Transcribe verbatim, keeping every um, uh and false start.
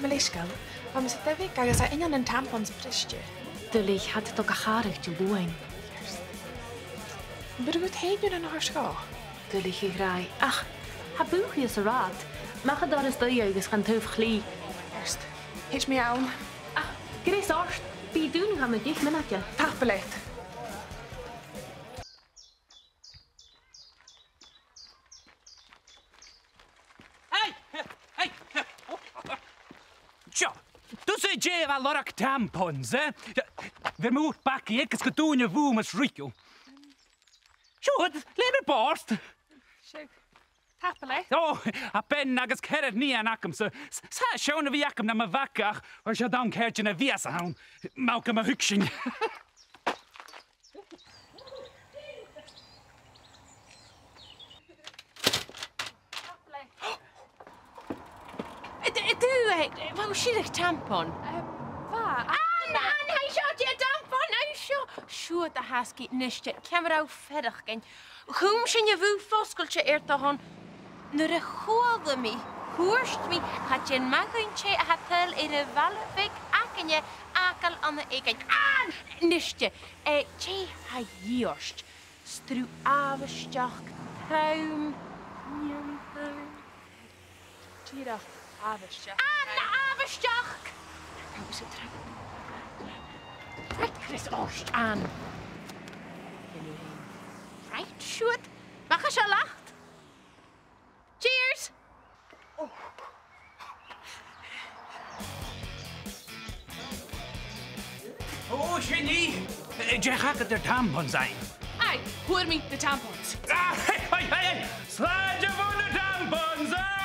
Mo leisgeul, bha mise a' dol a dh'fhaighinn agus tha inneal nan tampons briste. Duilich, tha iad a' dol ga chàradh Diluain. Am b' urrainn dhut fhèin aon a thoirt dhomh? Duilich, a ghràidh. Ach tha bùth shìos an rathad. Mach an doras dubh agus gan taobh chlì. Ceart. Thèid mi ann. Ach greas ort, bidh i dùnadh ann an deich mionaidean. Tapadh leat. Hey! Hey! Seo, thusa dè bha lorg tampons, eh? Bheir mi dhut bagaidh agus gun dùin a' bhùth mus ruig thu. Siuthad, leum air bòrd. Seadh, tapadh leat. Ò, tha bean agus ceithir nighean agamsa. S-, 's e seann a bhiodh agam nam bhaga ach, uill, seo an ceàrd dhen a' mhìos a th' ann. Mòran taing a thuigsinn. Id, id, eh, bha thu a' sireadh tampon? Eh, bha. Ann, Ann, tha seo, dè tampon, tha seo. Siuthad, a thasgaidh, nise, ciamar a tha thu a' faireachdainn? Chùm sinn a' bhùth fosgailte air do shon. Nuair a chuala mi, thuirt mi, cha dèan math dhuinn tè a tha a' tadhal air a' bhaile bheag againne fhàgail ann an èiginn. Ann! Nise, eh, dè tha a dhìth ort? Sruth àbhaisteach, trom, nighean trom. Dìreach àbhaisteach. Ann, àbhaisteach! Agus a' trom. Right, greas ort, Ann. Right, siuthad. Mach à seo leat. Cheers! Ò, sin i! Eh, dè th' agad air tampons fhaighinn? Aye, fhuair mi na tampons. Ah, hey, hey, hey, hey! Slàinte mhath na tampons, eh?